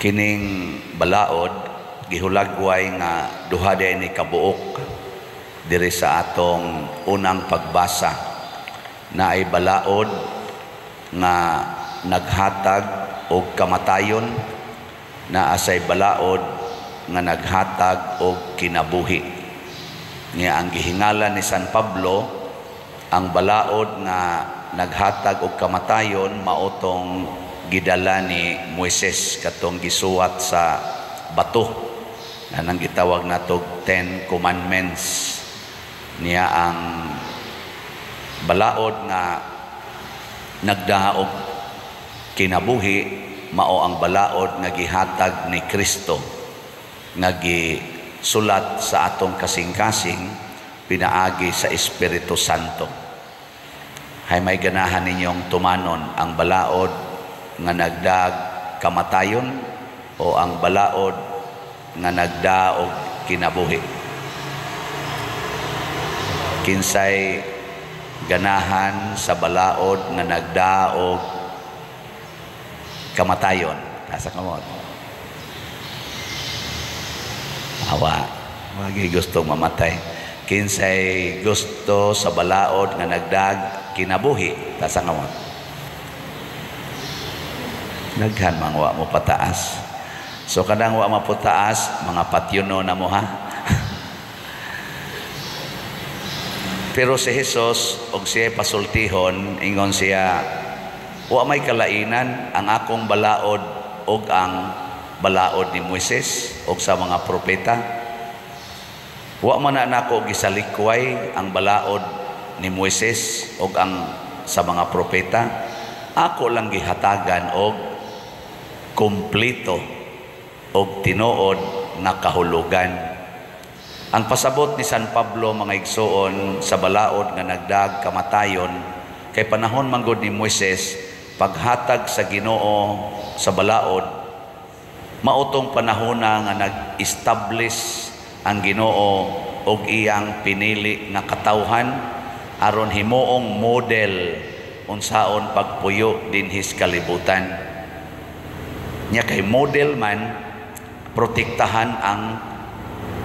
Kining balaod gihulagway nga duha ni kabuok diri sa atong unang pagbasa, na ay balaod nga naghatag og kamatayon, naa say balaod nga naghatag og kinabuhi. Nga ang gihingalan ni San Pablo, ang balaod nga naghatag og kamatayon mao tong gidala ni Moises, katong gisuwat sa bato na nang gitawag natog Ten Commandments. Niya ang balaod nga nagdaog kinabuhi mao ang balaod nga gihatag ni Kristo nga gisulat sa atong kasing-kasing pinaagi sa Espiritu Santo. Hay may ganahan ninyong tumanon, ang balaod nga nagdag kamatayon o ang balaod nga nagdaog kinabuhi? Kinsay ganahan sa balaod nga nagdaog kamatayon? Taas kamot. Awa, wagi gusto mamatay. Kinsay gusto sa balaod nga nagdag kinabuhi? Taas kamot. Daghan mang wa mo pataas. So kadang wa maputaas, mga patyuno na mo, ha. Pero si Jesus og siya pasultihon, ingon siya, "Wa may kalainan ang akong balaod og ang balaod ni Moises og sa mga propeta. Wa man na nako gisalikway ang balaod ni Moises og ang sa mga propeta. Ako lang gihatagan og kumpleto og tinuod nga kahulugan." Ang pasabot ni San Pablo, mga igsuon, sa balaod nga nagdag kamatayon, kay panahon manggod ni Moises, paghatag sa Ginoo sa balaod, mautong panahona nga nag-establish ang Ginoo og iyang pinili nga katawhan aron himuong model unsaon pagpuyo dinhis kalibutan. Nya kay model man, protektahan ang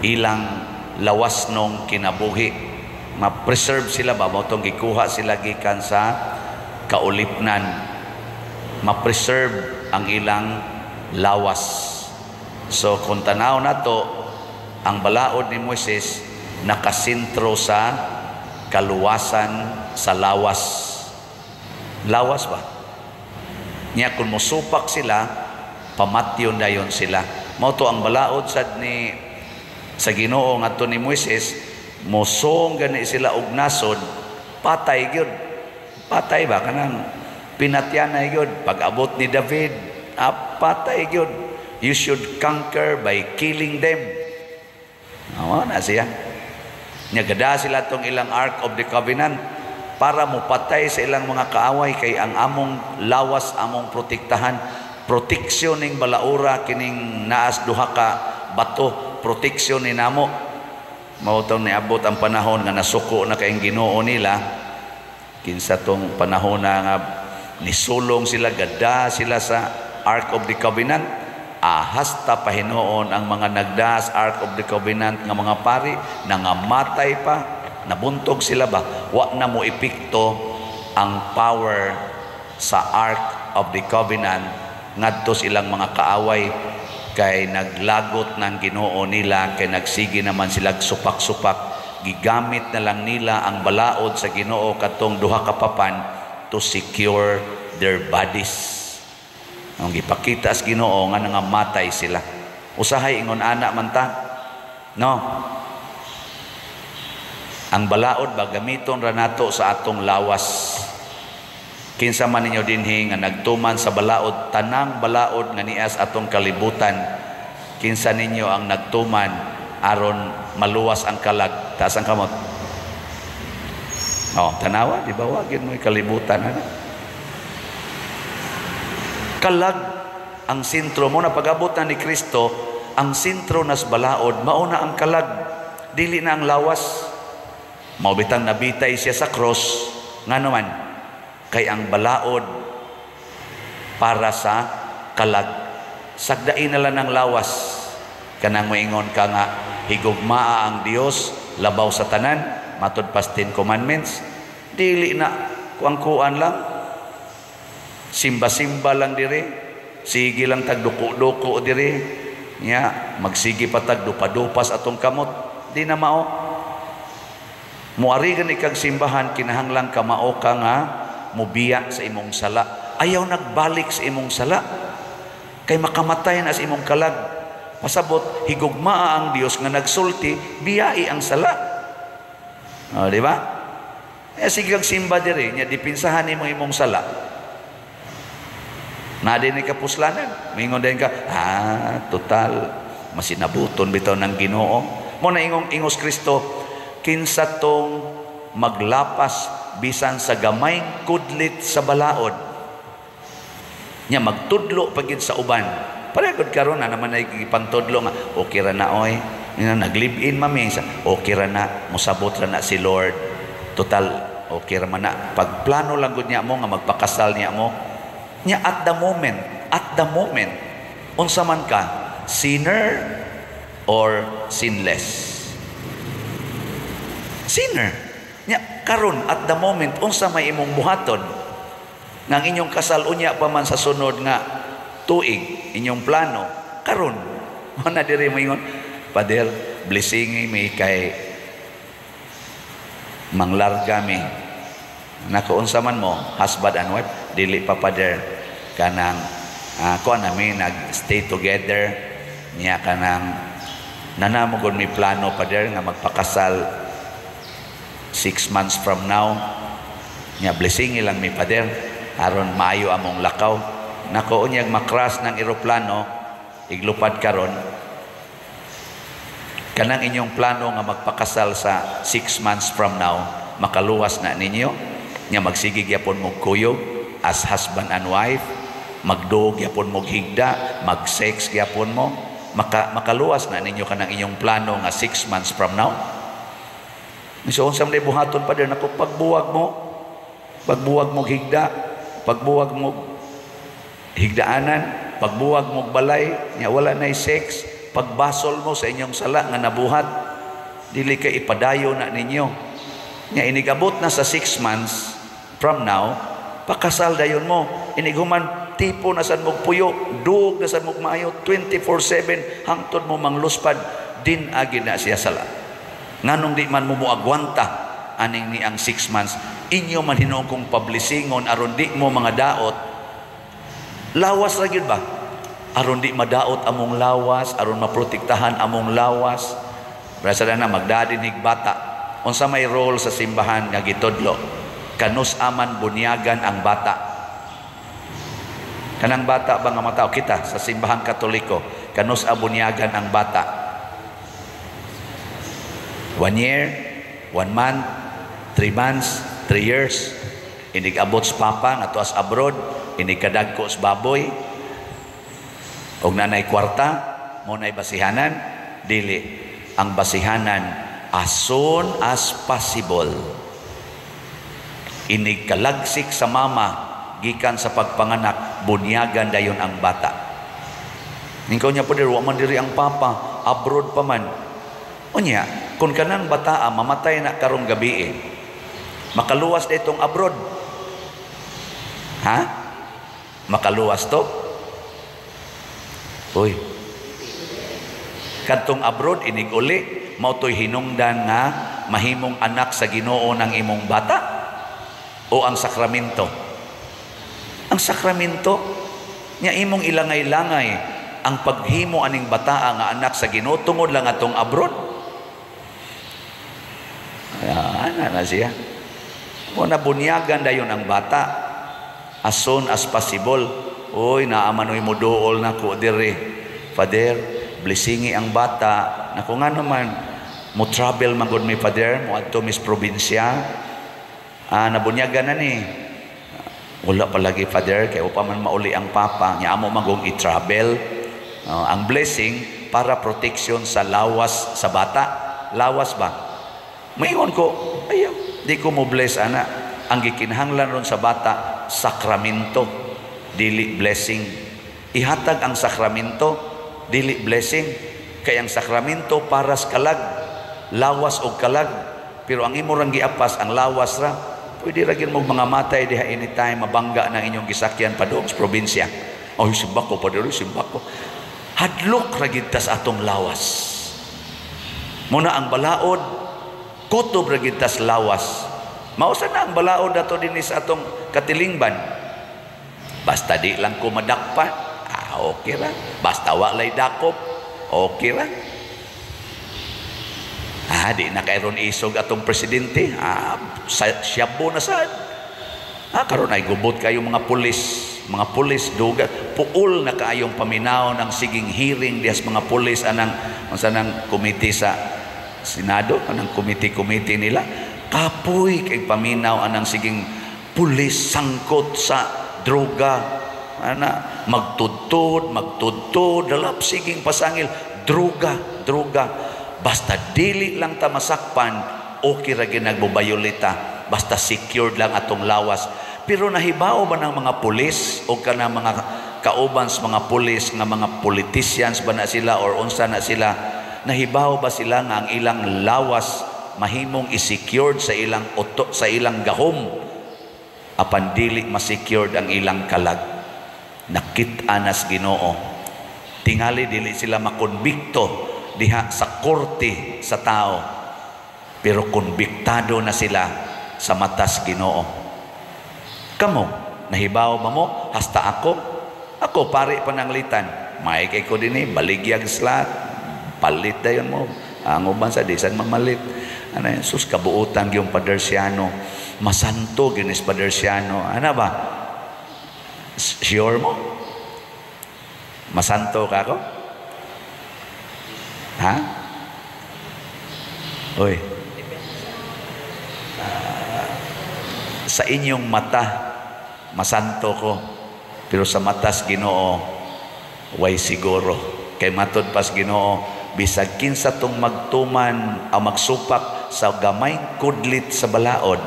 ilang lawas nung kinabuhi, ma-preserve sila ba, mao tong gikuha sila gikan sa kaulipnan, ma-preserve ang ilang lawas. So kung tanaw nato, ang balaod ni Moises nakasentro sa kaluwasan sa lawas. Lawas ba niya? Kung mosupak sila, pamatyon dayon sila. Mao to ang balaod sad ni sa Ginoo ngadto ni Moises, mosong gani sila og nasod, patay gyud. Patay ba, kanang pinatyanay gyud. Pag abot ni David, patay gyud. You should conquer by killing them. Awa na siya. Nya gada sila tong ilang Ark of the Covenant para mopatay sa ilang mga kaaway, kay ang among lawas among protektahan. Proteksyon ning balaura, kining naas duha ka bato, proteksyon ni namo. Mao tong niabot ang panahon nga nasuko na kay Ginoo nila. Kinsa tong panahon na nga nisulong sila, gada sila sa Ark of the Covenant, ahas ta pahinuon ang mga nagdas Ark of the Covenant nga mga pari, nangamatay pa, nabuntog sila ba. Wa na mo epekto ang power sa Ark of the Covenant ngadto silang mga kaaway, kay naglagot ng Ginoo nila, kay nagsige naman sila supak-supak. Gigamit na lang nila ang balaod sa Ginoo, katong duha ka papan, to secure their bodies. Ang gipakita sa Ginoo nga nangamatay sila. Usahay ingon ana man ta, no? Ang balaod ba, gamiton ra nato sa atong lawas. Kinsa man ninyo dinhi nga nagtuman sa balaod, tanang balaod nga nias atong kalibutan, kinsa ninyo ang nagtuman aron maluwas ang kalag? Taas ang kamot. Oh, tanawa, di ba wagin mo kalibutan ana? Kalag ang sentro mo na pag-abot na ni Kristo, ang sentro nas balaod mao na ang kalag, dili na ang lawas. Mao bitang nabitay siya sa cross, ngano man? Kay ang balaod para sa kalag. Sagdain na lang ng lawas. Kanang moingon ka nga higugmaa ang Dios labaw sa tanan, matud pas Ten Commandments. Dili na kuang-kuan lang. Simba-simba lang dire. Sige lang tag duko-duko dire. Nya, magsige pa tag dupa-dupas atong kamot. Di na mao. Muari gani kag simbahan, kinahanglan ka mao ka nga mubiya sa imong sala. Ayaw nagbalik sa imong sala. Kay makamatay na sa imong kalag. Pasabot, higugmaa ang Dios nga nagsulti, biyai ang sala. O, di ba? Eh, sige kag simba dire, nya dipinsahan nimo imong sala. Na din kapuslanan. Mingon din ka, "Ah, total, masinabuton bitaw ng Ginoo." Mo na ingong ingos Kristo, kinsa tong maglapas bisan sa gamayng kudlit sa balaod. Nya magtudlo pagid sa uban. Pareho karon na naman ay ipantudlo nga okay ra na oy. Nya nag-live-in mami sa okay ra na, mosabot ra na si Lord. Total okay ra man na. Pagplano lang gud niya mo nga magpakasal niya mo. Nya at the moment, unsa man ka, sinner or sinless? Sinner. Nya karon at the moment, unsa may imong buhaton? Nga ang inyong kasal unya pa man sa sunod nga tuig, inyong plano karon. Mo na diri moingon, "Pader, blessingi mi kay manglarga mi." Nako, unsa man mo, husband and wife? "Dili pa, Pader, kanang kuan nami, nag-stay together niya, kanang nanamo gud mi plano, Pader, nga magpakasal 6 months from now. Nya blessingi lang mi, Pader, aron maayo among lakaw." Nako, unyag makras ng eroplano, iglupad karon, kanang inyong plano nga magpakasal sa 6 months from now, makaluwas na ninyo? Nya magsige gyapon mo kuyog as husband and wife, magduog gyapon mo higda, mag-sex gyapon mo, makaluwas na ninyo kanang inyong plano nga 6 months from now? So unsa man buhaton, Pader? Nako, pagbuwag mo higda, pagbuwag mo higdaanan, pagbuwag mo balay, nya wala nay sex, pagbasol mo sa inyong sala nga nabuhat, dili kay ipadayo na ninyo. Nya inigabot na sa 6 months from now, pakasal dayon mo. Inighuman tipo na sad mo puyo, dug na sad mo maayo 24/7 hangtod mo mangluspad, din agi na siya sala. Nganong di man mo moagwanta aning ni ang 6 months? Inyo man hinuon kong pablesingon aron di mo mga daot lawas ra gyud ba, aron di madaot among lawas, aron maprotektahan among lawas. Brasa na magdadin bata, unsa may role sa simbahan nga gitudlo? Kanus aman bunyagan ang bata? Kanang bata ba nga matao kita sa Simbahang Katoliko, kanus bunyagan ang bata? 1 year, 1 month, 3 months, 3 years. Inig abot sa papa nga tuas abroad, inig kadagko sa baboy, og nanay kwarta, mo nay basihanan, dili. Ang basihanan, as soon as possible. Inig kalagsik sa mama gikan sa pagpanganak, bunyagan dayon ang bata. Ningkaw niya po, wa man diri ang papa, abroad pa man. Unya, kung kanang bataa mamatay na karong gabi eh, makaluwas na itong abroad? Ha? Makaluwas to? Uy. Kadtong abroad inig uli, mao to'y hinungdan nga mahimong anak sa Ginoo ng imong bata o ang sakramento? Ang sakramento. Nya imong ilangay-langay ang paghimo aning bataa nga anak sa Ginoo tungod lang atong abroad. Ah, ana na siya. O nabunyagan dayon ang bata as soon as possible. "Uy, naamanoy mo duol na ko dire. Father, blessingi ang bata." "Naku, nga naman?" "Mo travel man gud mi, Father, mo adto mis probinsya." "Ah, nabunyagan na ni?" "Wala pa lagi, Father, kay pa man mauli ang papa. Nya amo magong i-travel." Ang blessing para protection sa lawas sa bata. Lawas ba? Maingon ko, ayaw, di ko mo bless ana. Ang gikinahanglan ron sa bata, sakramento, dili blessing. Ihatag ang sakramento, dili blessing. Kay ang sakramento para sa kalag, lawas o kalag. Pero ang imo rang giapas, ang lawas ra. Pwede ra gyud mo mga matay diha anytime, mabangga ng inyong gisakyan padung sa probinsya. "Ay, simba ko, padre, simba ko." Hadlok ra gyud ta sa atong lawas. Muna ang balaod, kutob ra gyud tas lawas. Mausa na ang balaod ato dinhi sa atong katilingban. Basta di lang ko madakpan, ah, okay ra. Basta wa lay dakop, okay ra. Ah, di na kayron isog atong presidente. Ah, siyabo na sad. Ah, karon ay gubot kayo mga pulis. Mga pulis, duga. Puol na kaayong paminaw ng siging hearing dihas mga pulis anang unsa nang komite sa Senado, anang komite-komite nila. Kapoy kay paminaw anang siging pulis sangkot sa droga. Ana, magtudtod, magtudtod, dalap siging pasangil, droga, droga. Basta dili lang ta masakpan, okay ra gyud nagbobayolita. Basta secured lang atong lawas. Pero nahibao ba ng mga pulis o kana mga kauban sa mga pulis nga mga politicians ba na sila or unsa na sila, nahibaw ba sila nga ang ilang lawas mahimong i-secured sa ilang uto, sa ilang gahom, apan dili ma-secured ang ilang kalag? Nakit-an nas Ginoo. Tingali dili sila makonbikto diha sa korte sa tao, pero konbiktado na sila sa matas Ginoo. Kamo, nahibaw ba mo? Hasta ako, ako pari pananglitan. May kay ko dinhi, baligyag slot, palit dayon mo. Ang uban sa disan mamalit. Ano yun? Sus, kabuutan yung Padersiano. Masanto ginis Padersiano. Ano ba? Sure mo? Masanto ka ako? Ha? Uy. Sa inyong mata, masanto ko. Pero sa matas Ginoo, way siguro. Kay matod pas Ginoo, bisag kinsa tong magtuman ang magsupak sa gamay kudlit sa balaod.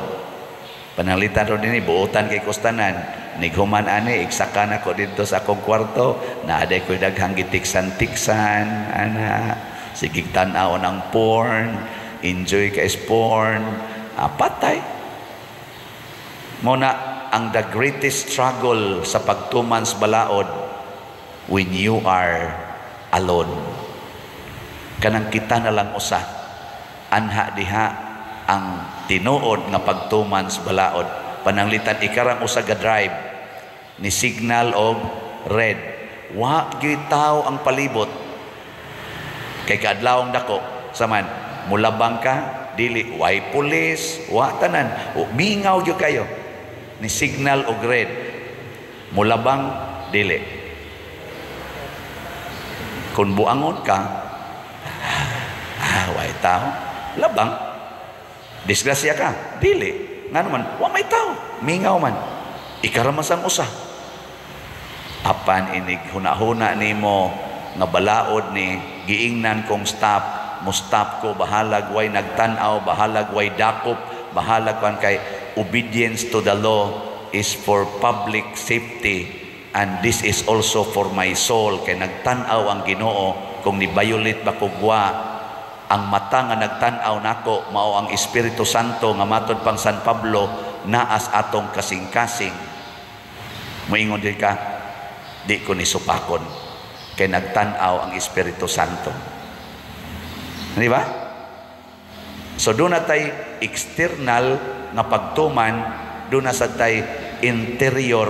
Pananglitan ro dinhi, buotan kay kustanan. Nighuman ani, igsaka na ko didto sa akong kwarto, naaday ko'y daghang gitiksan-tiksan, ana, sige tan-aw ng porn, enjoy ka is porn, ah, patay. Muna, ang the greatest struggle sa pagtuman sa balaod, when you are alone. Kanang kita na lang usa, anha diha ang tinuod nga pagtuman sa balaod. Pananglitan ikarang usa ga drive ni signal og red. Wa gyud tao ang palibot. Kay kaadlawong dako saman mulabang ka dili, way pulis, wa tanan. O, mingaw gyud kayo. Ni signal og red. Mulabang dili. Kung buangon ka, ah, way tao, labang. Disgrasya ka, dili. Nga naman, wa may tao, mingaw man. Ikaramasang usa. Apan inig huna-huna nimo nga balaod ni giingnan kong stop, mo stop ko, bahalag way nagtan-aw, bahalag way dakop, bahalag kan kay obedience to the law is for public safety and this is also for my soul, kay nagtan-aw ang Ginoo kung ni-violate ba ko wa. Ang mata nga nagtan-aw nako mao ang Espiritu Santo nga matod pang San Pablo naas atong kasing-kasing. Moingon din ka, di ko ni supakon kay nagtan-aw ang Espiritu Santo. Di ba? So doon na tay external nga pagtuman, doon na sa tay interior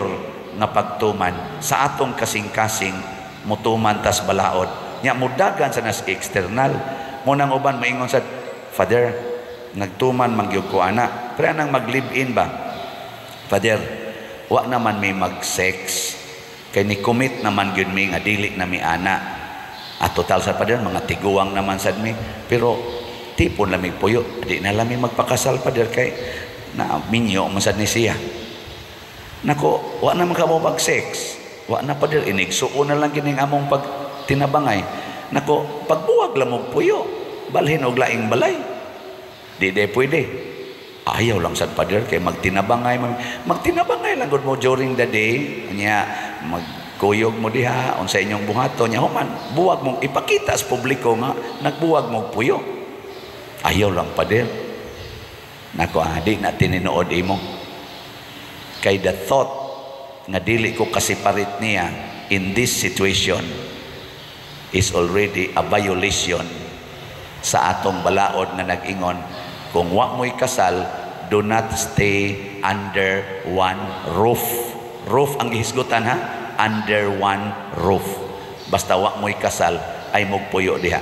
nga pagtuman. Sa atong kasing-kasing mutuman tas balaod. Nya mudagan sa nas external. Munang uban maingon sa Father, nagtuman man gyud ko ana. Pero anang mag-live-in ba? Father, wa naman may mag-sex. Kay ni commit naman gyud mi nga dili na mi ana. At total sa Father, mga tiguang naman sad mi. Pero tipon lamig puyo, di na lami magpakasal, Father, kay na minyo man sad ni siya. Nako, wa naman ka mo mag-sex. Wa na, Father, inigsuon na lang kining among pagtinabangay. Nako, pagbuwag lang og puyo, balhin og laing balay. Di di pwede. Ayaw lang sad, Father, kay magtinabangay magtinabangay lang gud mo during the day nya mag Kuyog mo diha unsa inyong buhaton nya, human buwag mong ipakita sa publiko nga nagbuwag mo puyo. Ayaw lang, pader. Nako, di na tinuod imo. Kay the thought nga dili ko ka-separate niya in this situation is already a violation sa atong balaod nga nag-ingon, kung wa mo'y kasal, do not stay under one roof. Roof ang gihisgutan, ha, under one roof. Basta wa mo'y kasal ay mugpuyo diha.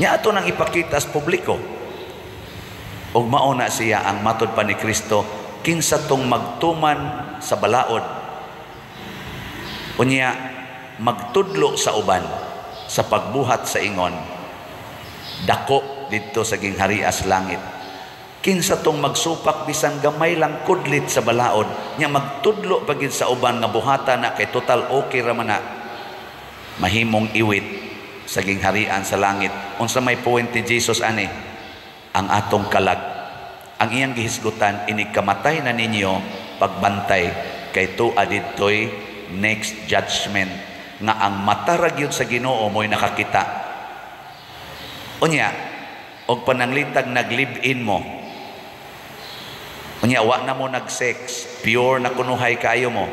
Nya ato nang ipakita sa publiko. Ug mao na siya ang matod pa ni Kristo, kinsa tong magtuman sa balaod unya magtudlo sa uban sa pagbuhat sa ingon, dako didto sa gingharias langit. Kinsa tong magsupak bisan gamay lang kudlit sa balaod nya magtudlo pa gid sa uban nga buhata na kay total okay ra man na, mahimong iwit sa gingharian sa langit. Unsa may point ni Jesus ani? Ang atong kalag. Ang iyang gihisgutan, inig kamatay na ninyo, pagbantay kay tua didtoy next judgment nga ang mata ra gyud sa Ginoo mo'y nakakita. Unya og pananglitag nag-live-in mo, unya wa na mo nag-sex, pure na kunuhay kaayo mo,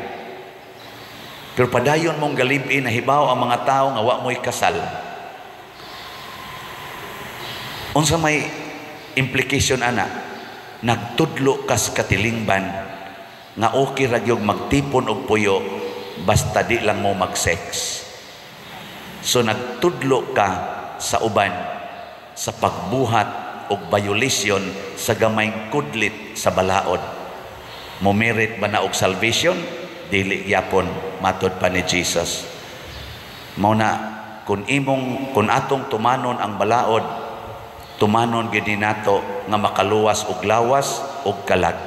pero padayon mong ga-live-in, nahibaw ang mga tao nga wa mo'y kasal, unsa may implication ana? Nagtudlo kas katilingban nga okay ra gyud magtipon og puyo basta di lang mo mag-sex. So nagtudlo ka sa uban sa pagbuhat og violation sa gamayng kudlit sa balaod. Mo-merit ba na og salvation? Dili gyapon, matod pa ni Jesus. Mao na kung atong tumanon ang balaod, tumanon gyud nato nga makaluwas og lawas og kalag.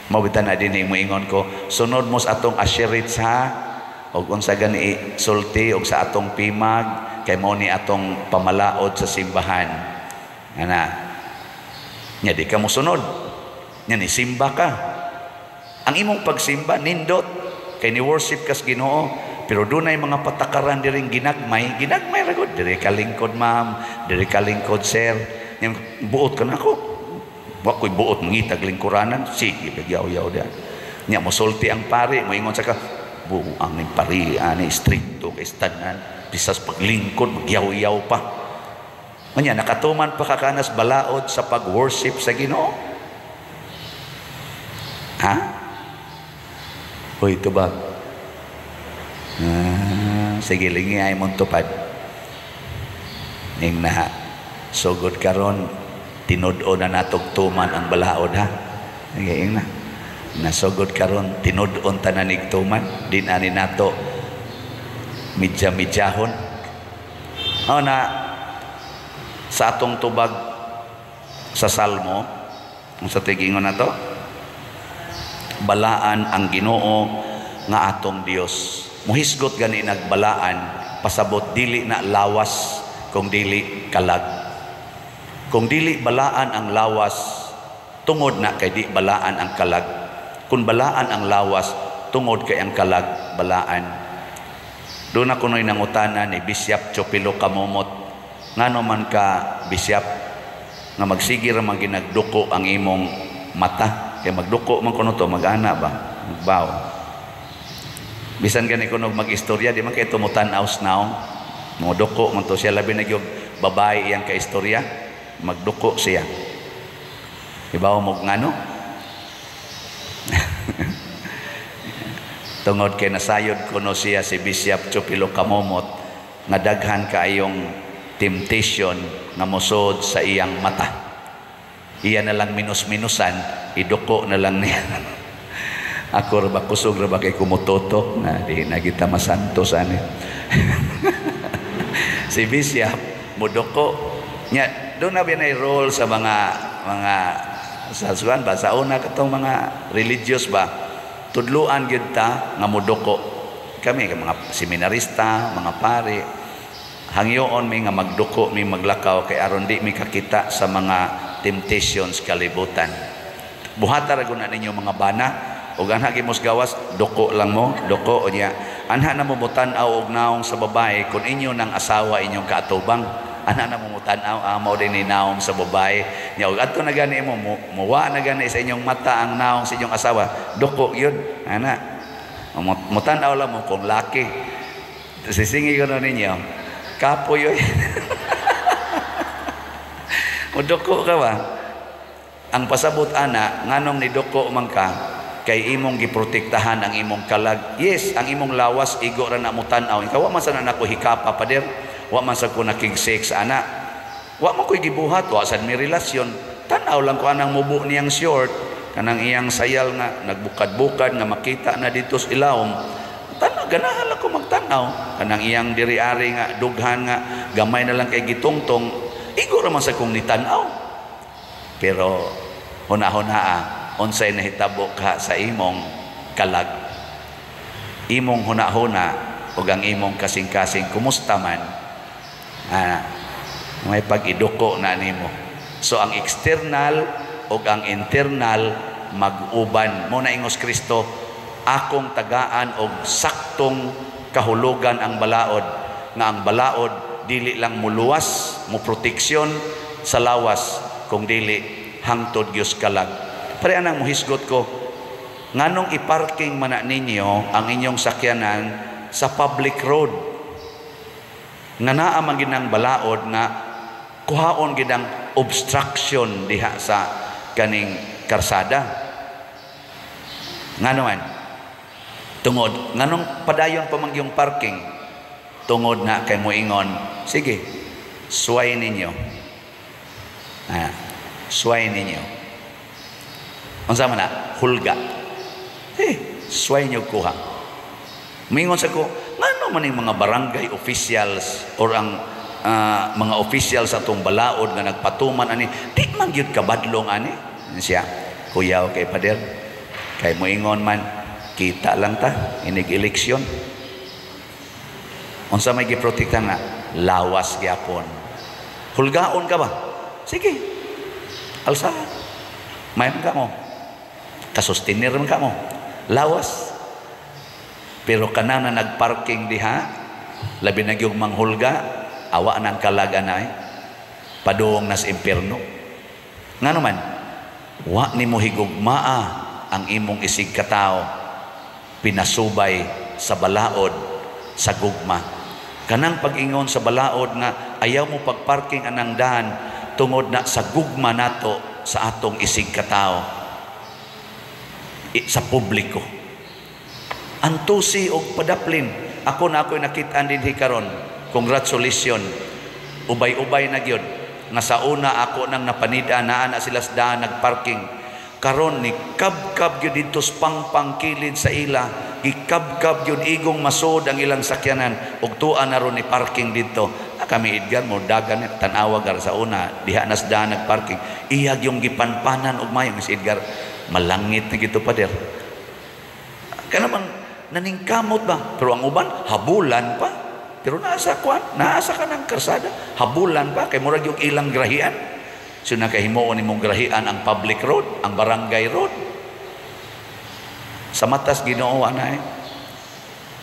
Mao na dinhi moingon ko, sunod mo sa atong asherits, ha, og unsa gani sulti og sa atong pimag kay mao ni atong pamalaod sa simbahan. Ana. Nya di ka mosunod. Nya ni simba ka. Ang imong pagsimba nindot kay ni worship kas Ginoo, pero dunay mga patakaran diring ginagmay, ginagmay ra gud. Diri ka lingkod, ma'am, diri ka lingkod, sir. Nya buot ka nako. Wa ko'y buot mangitag lingkuranan, sige nagyaw-yaw diha. Nya mosulti ang pari, moingon sa ka, buang ning pari ani strikto kay tanan, bisas paglingkod magyaw-yaw pa. Unya nakatuman pa ka kanas balaod sa pag-worship sa Ginoo. Ha? Hoy, tubag. Ah, sige, lingi ay mong tupad. Ning na, sugod karon tinud-o na natog tuman ang balaod, ha. Sige, ing na. Nasugod karon tinud-on tanan ig tuman, di na ni nato midya-midyahon. O na sa atong tubag sa Salmo, kung sa tigingon na to, balaan ang Ginoo nga atong Dios. Muhisgot gani nagbalaan, pasabot dili na lawas kung dili kalag. Kung dili balaan ang lawas, tungod na kay di balaan ang kalag. Kung balaan ang lawas, tungod kay ang kalag balaan. Doon ako no'y nangutana ni Bishop Chopilo Kamomot, ngano man ka, Bishop, nga magsige ra man ginagduko ang imong mata? Kay magduko man kuno to, mag-ana ba, magbaw. Bisan gani kuno mag-istorya, di man kay tumutan-aw now, moduko man to siya. Labi na gyud babae iyang kaistorya, magduko siya. Ibaw mo ngano? Tungod kay nasayod kuno siya si Bishop Chupilo Kamomot nga daghan kaayong temptation nga mosod sa iyang mata. Iya na lang minus-minusan, iduko na lang niya. Ako ra ba, kusog ra ba kay kumutotok na di na kita masantos ani. Si Bishop muduko nya doon na binay role sa mga sa suan ba, sa una katong mga religious ba, tudluan gyud ta nga muduko kami, mga seminarista, mga pare, hangyoon mi nga magduko mi maglakaw kay aron di mi kakita sa mga temptations kalibutan. Buhata ra gud na ninyo, mga bana. Ug anha gimos gawas, duko lang mo, duko unya. Anha na mo mutan-aw og naong sa babae kung inyo ng asawa inyong kaatubang. Anha na mo mutan-aw, ah, mao din ni naong sa babae. Nya ug adto na gani mo, muwa na gani sa inyong mata ang naong sa inyong asawa, duko yun. Ana. Mutan-aw lang mo kung laki. Sisingi ko na ninyo. Kapoy oy. Muduko ka ba? Ang pasabot ana, nganong niduko man ka, kay imong giprotektahan ang imong kalag. Yes, ang imong lawas igo ra na mo tan-aw. Ikaw wa man sa na nako hikapa, pader. Wa man sa ko nakig-sex ana. Wa man ko'y gibuhat, wa sad mi relasyon. Tan-aw lang ko anang mubo niyang short, kanang iyang sayal nga nagbukad-bukad nga makita na dito sa ilawom. Tanaw, ganahan lang ko magtanaw. Kanang iyang diri-ari nga dughan nga gamay na lang kay gitungtong, igo ra man sa kong nitan-aw. Pero huna-hunaa, unsay nahitabo ka sa imong kalag? Imong huna-huna ug ang imong kasing-kasing kumusta man? Ah, may pag-iduko na nimo. So ang external ug ang internal mag-uban. Mo na ingos Kristo, akong tagaan og saktong kahulugan ang balaod, nga ang balaod dili lang muluwas, mo proteksyon sa lawas, kung dili hangtod gyud kalag. Pare anang muhisgot ko, nganong iparking man na ninyo ang inyong sakyanan sa public road? Nga naa man gid ang balaod nga kuhaon gid ang obstruction diha sa kaning karsada. Ngano man? Tungod nganong padayon pa man yung parking? Tungod na kay moingon, sige, suway ninyo. Ah, suway ninyo. Unsa man na? Hulga. Eh, suway nyo kuha. Mingon sa ko, ngano man yung mga barangay officials or ang mga officials sa atong balaod nga nagpatuman ani, di man gyud kabadlong ani? Siya, kuyaw kay pader. Kay moingon man, kita lang ta, inig eleksyon. Unsa may giprotekta nga? Lawas gyapon. Hulgaon ka ba? Sige. Alsa. May man ka mo. Kasustenir man ka mo. Lawas. Pero kana na nagparking diha, labi na gyud manghulga, awa nang kalag anay, padung nas impierno. Ngano man? Wa nimo higugmaa ang imong isig katao, pinasubay sa balaod sa gugma. Kanang pag-ingon sa balaod nga ayaw mo pagparking anang daan tungod na sa gugma nato sa atong isig katao sa publiko. Antusi og padaplin. Ako na ako'y nakit-an dinhi karon. Congratulations. Ubay-ubay na gyud nga sa una ako nang napanida naa na sila sa daan nagparking. Karon ni kabkab gyud didto sa pangpang kilid sa ila, gikabkab gyud igong masod ang ilang sakyanan ug tuwa na ron ni parking didto. Na kami Edgar mo dagan tan-awa gar sa una diha nas daan nagparking. Iyag yung gipanpanan og mayo si Edgar, malangit na gito, pader. Kanamang naningkamot ba? Pero ang uban habulan pa. Pero nasa kwan, nasa ka ng karsada, habulan pa kay murag yung ilang grahian. So nakahimuon nimong grahian ang public road, ang barangay road. Sa matas Ginoo anay.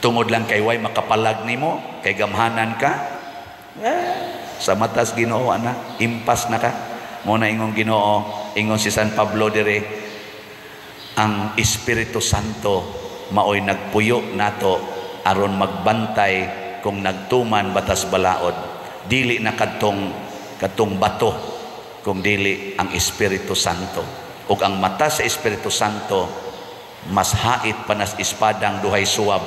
Tungod lang kay way makapalag nimo, kay gamhanan ka. Eh, sa matas Ginoo ana, impas na ka. Mo na ingong Ginoo, ingon si San Pablo dire, ang Espiritu Santo maoy nagpuyo nato aron magbantay kung nagtuman batas balaod. Dili na kadtong kadtong bato, kung dili ang Espiritu Santo. Ug ang mata sa Espiritu Santo mas hait pa nas espadang duhay suwab,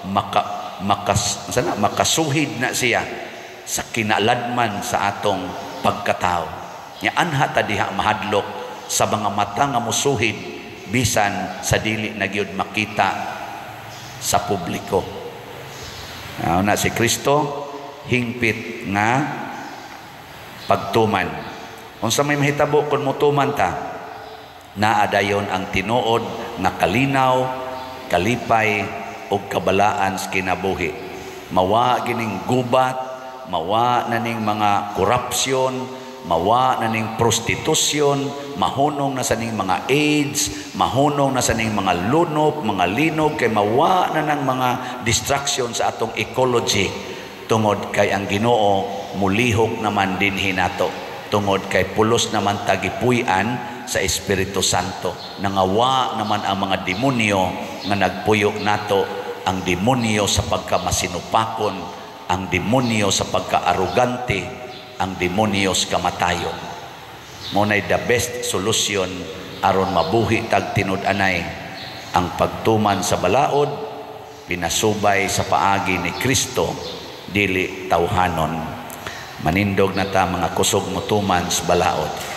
maka makas sana makasuhid na siya sa kinaladman sa atong pagkatao. Nya anha ta diha mahadlok sa mga mata nga musuhid bisan sa dili na gyud makita sa publiko. Na si Kristo hingpit nga pagtuman. Unsa may mahitabo kung mutuman ta? Naa dayon ang tinuod nga kalinaw, kalipay ug kabalaan sa kinabuhi. Mawa gining gubat, mawa na ning mga korupsyon, mawa na ning prostitution, mahunong na sa ning mga AIDS, mahunong na sa ning mga lunop, mga linog, kay mawa na ng mga destruction sa atong ecology, tungod kay ang Ginoo mulihok naman dinhi nato, tungod kay pulos naman ta gipuy-an sa Espiritu Santo. Nangawa naman ang mga demonyo nga nagpuyo nato, ang demonyo sa pagkamasinupakon, ang demonyo sa pagkaarugante, ang demonyo sa kamatayon. Mao the best solution aron mabuhi tag tinud-anay, ang pagtuman sa balaod pinasubay sa paagi ni Kristo, dili tawhanon. Manindog na ta, mga kusog motuman sa balaod.